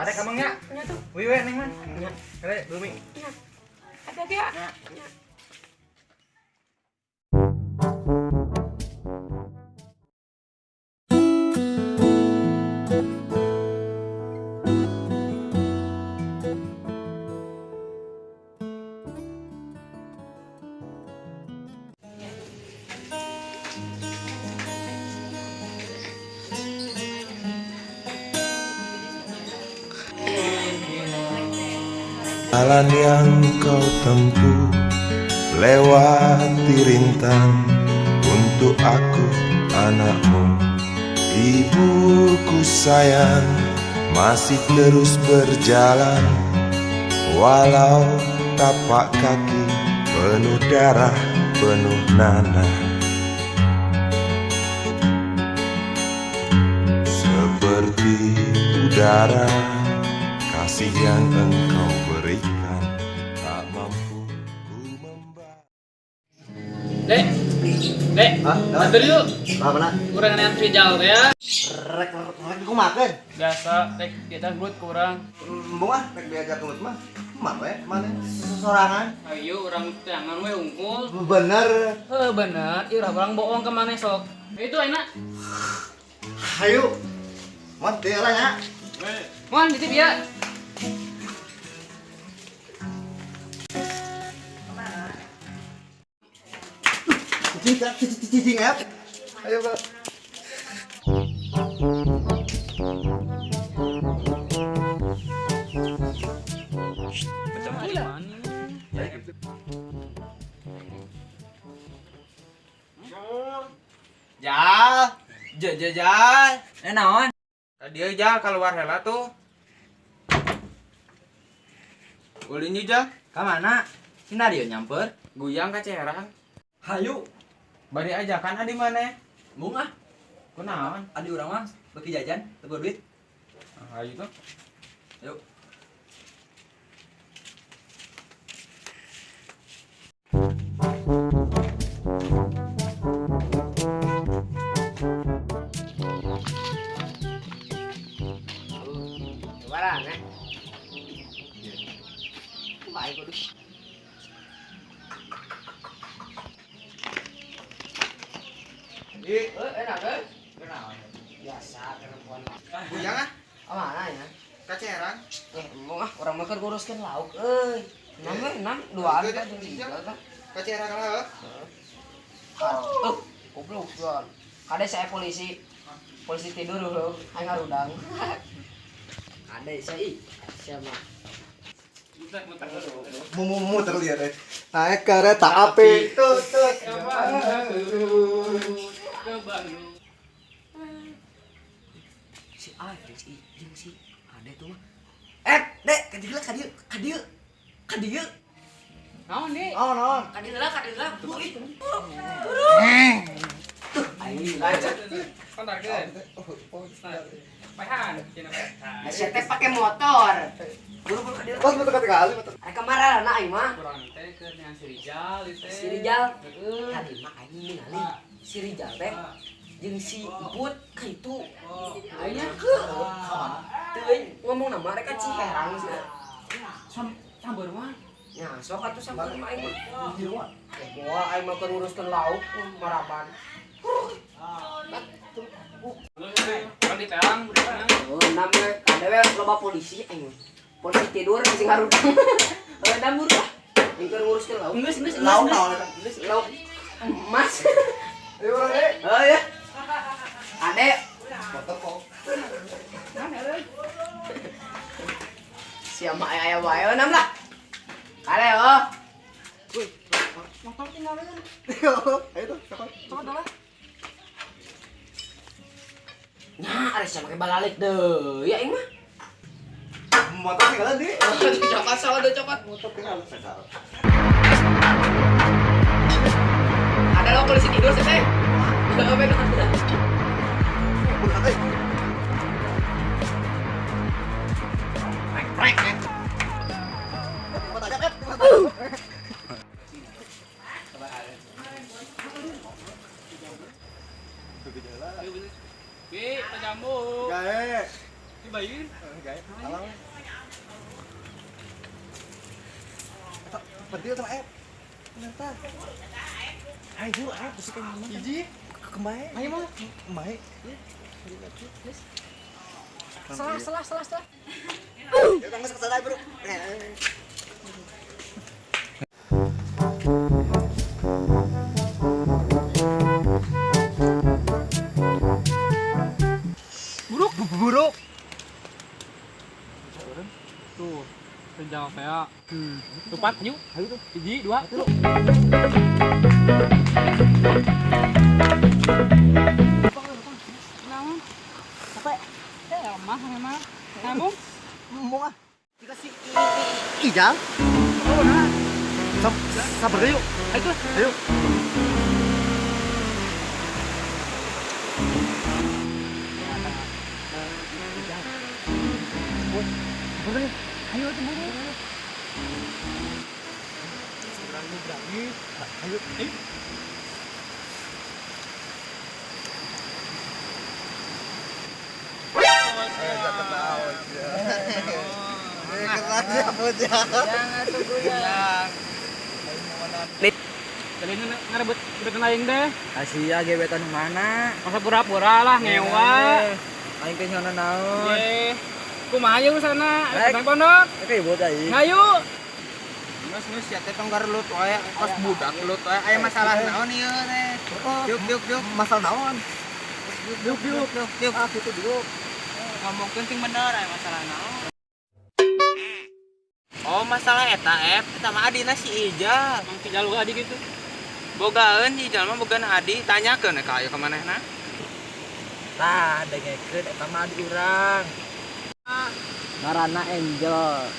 Ada kamu nya? Nya tuh. Wih we neng mah. Nya. Kade bumi. Nya. Hati-hati ya. Nya. Jalan yang kau tempuh lewati rintang, untuk aku anakmu, ibuku sayang, masih terus berjalan walau tapak kaki penuh darah, penuh nanah. Seperti udara, kasih yang engkau berikan tak mampu ku membayar. Dek, dek, antar yuk. Mana? Kurang yang Rijal ya. Rek, rek, aku makan. Biasa, rek kita buat kurang. Embung ah, rek diajak ngelut mah. Mana we? Mana? Sesorangan. Ayo, orang tangan we unggul. Bener. Heh, bener. Ih, orang bohong kemana sok. Itu enak. Ayo. Mon, dia lah ya. Mon, ditip ya. Cicing ya. Ayo, Pak. Jal, jal. Naon? Tadi aja keluar heula tuh. Ulin jal. Ka mana? Sina dia nyamper. Guyang ka Ciherang. Hayu. Bari ajakan adi maneh. Bung ah. Kunaon? Adi urang mah beuki jajan, teu duit. Hayu tuh. Ayo. Barang eh. Baik kudu. Ih, enak euy. Kunaon? Biasa perempuan. Guyang ah. Mana ya? Ka Ciherang. Embung ah, urang mah keur nguruskeun lauk euy. Enam we, enam, dua tah jeung tiga tah. Ka Ciherang lah heuh. Tuh, goblok jual. Kade saya polisi. Polisi tidur dulu, aing ngarudang. Kade saya ih, siapa? Muter lihat deh. Naik kereta api. Tuh, tuh. Ke Bandung. Si A jeung si I jeung si Ade tuh mah. Eh, Dek, ka dieu ka dieu, ka dieu. Ka dieu. Naon, Dek? Oh, naon? Ka dieu lah, ka dieu lah. Buru ih. Buru. Tuh, aing Kontarkeun. Pahan, cenah pahan. Nah, sia teh pake motor. Buru-buru ka dieu. Pas motor kali motor. Rek kamarana aing mah. Kurang teh keur dengan si Rijal ieu teh. Si Rijal. Heeh. Tadi mah aing ningali si Rijal teh jeung si Iput ka itu. Aing Teuing ngomong nama mereka Ciherang sih. Sambar mah. Ya, sok atuh sambar mah aing mah. Eh, moal aing mah keur nguruskeun lauk maraban. Kan ditelang budakna. Oh, enam we, ada we loba polisi aing. Polisi tidur sing ngarudang. Heuh, dam buru lah. Aing keur nguruskeun lauk. Geus, geus, Lauk naon eta? Geus lauk emas. Ayo urang eh. Oh ya. Ade, Motor kok. siapa aya wae enam lah. Kale oh. Motor tinggalin. Ayo tuh, siapa? Coba lah. Nya, ada siapa make balalik deui ya aing mah. Motor tinggalan di. Cokot sama tuh cokot. Motor tinggalan sekarang. Ada lo polisi tidur sih teh. Bukan euy. Prek prek. Motor aja, eh. Bi, pajambu. Gae. Dibayin. Gae. Alah. Eta pentil sama Ep. Ternyata. Hai buru Ep bisi kan ngomong. Hiji kemae. Ayo mah. Kemae. Salah, salah, salah, salah. Ya tanggung kesana bro. Buruk, Buruk. Tuh, sejauh kayak. Tupat, yuk. Ayo tuh. Hiji, dua, tilu. Naon? Capek. Eh, lemah memang. Nambung? Mau ah. Dikasih Ijal. Oh, nah. Sabar yuk. Ayo tuh. Ayo. Ayo tuh buru. Berani berani. Ayo. Ayo. Tadi ini ngerebut gebetan aing deh. Asia gebetan mana? Masa pura-pura lah ngewa. Aing teh nyono naon? Ye. Kumaha ye usahana? Rek. Bang pondok. Oke, buat aing. Ngayu. Geus geus sia teh tong garelut wae, kos budak gelut wae. Aya masalah naon ieu teh? Yuk yuk yuk. Masalah naon? Yuk yuk yuk yuk. Ah, gitu dulu. Ngomongkeun sing bener aya masalah naon. Oh, masalah eta Ep, eta mah adina si Ijal. Mang Ijal boga adik gitu. Bogaeun si Ijal mah bogaan adi, tanyakeun ka aya ka manehna. Tah, dengekeun eta mah adi urang. Ngaranna Angel.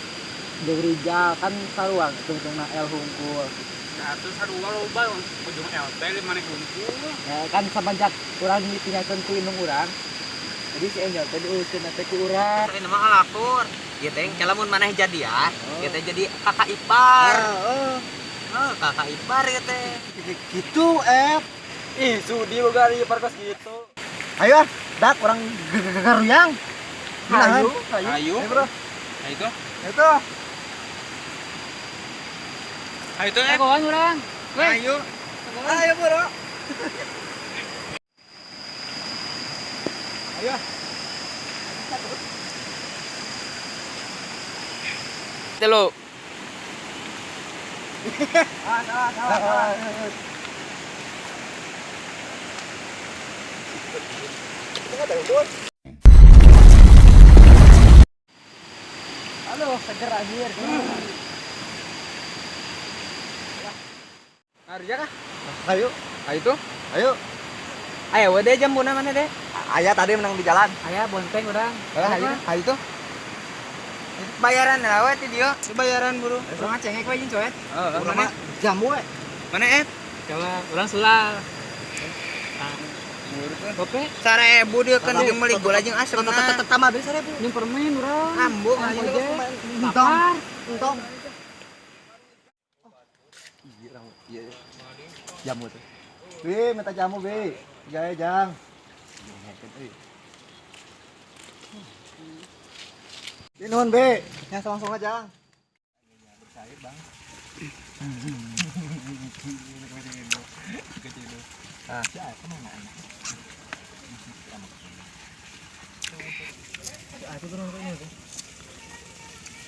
Jeung Rijal kan saruang tungtungna L hungkul. Satu sarua loba ujung LT di maneh hungkul. Ya kan samanjak urang ditinggalkeun ku indung urang. Jadi si Angel teh diuruskeun teh ku urang. Ini mah alakur. Ieu teh lamun maneh jadian, ieu teh jadi kakak ipar. Heeh. Oh, kakak ipar ieu teh. Gitu, Ep. Ih, sudi boga adi ipar kos gitu. Ayo ah, dak orang garuyang. Hayu, Ayo. Ayo, bro. Ayo tuh. Itu. Ayo tuh, Ep. Kawan urang. Weh. Ayo. Ayo, bro. Ayo. Telu. Halo, seger anjir. Ngaruja kah? Ayo. Ayo tuh. Ayo. Ayo we deh jambuna mana deh? Ayah tadi menang di jalan. Aya bonteng urang. Ayo, ayo tuh. Bayaran lah we ti dieu, bayaran buru. Urang cengek we jeung coet. Heeh, Urang mana? mah jamu we. Mana Ep? Coba urang sulal. Gope 1000 dia kan jeung meuli gula jeung asem. Tambah beli 1000. jeung permen urang. Ambung aja. Entong. Entong. Iya, jamu tuh. Bi, minta jamu, Bi. Gaya, Jang. Bi, nuhun, Bi. Ya, langsung aja, Jang.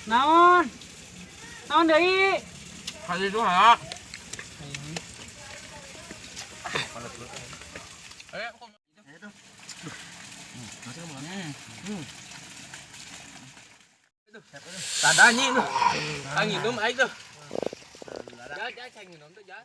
Naon? Naon deui? Hayu tuh ha. Tadanya itu. Ang minum aing tuh. Ja, ja, cai minum tuh, ja.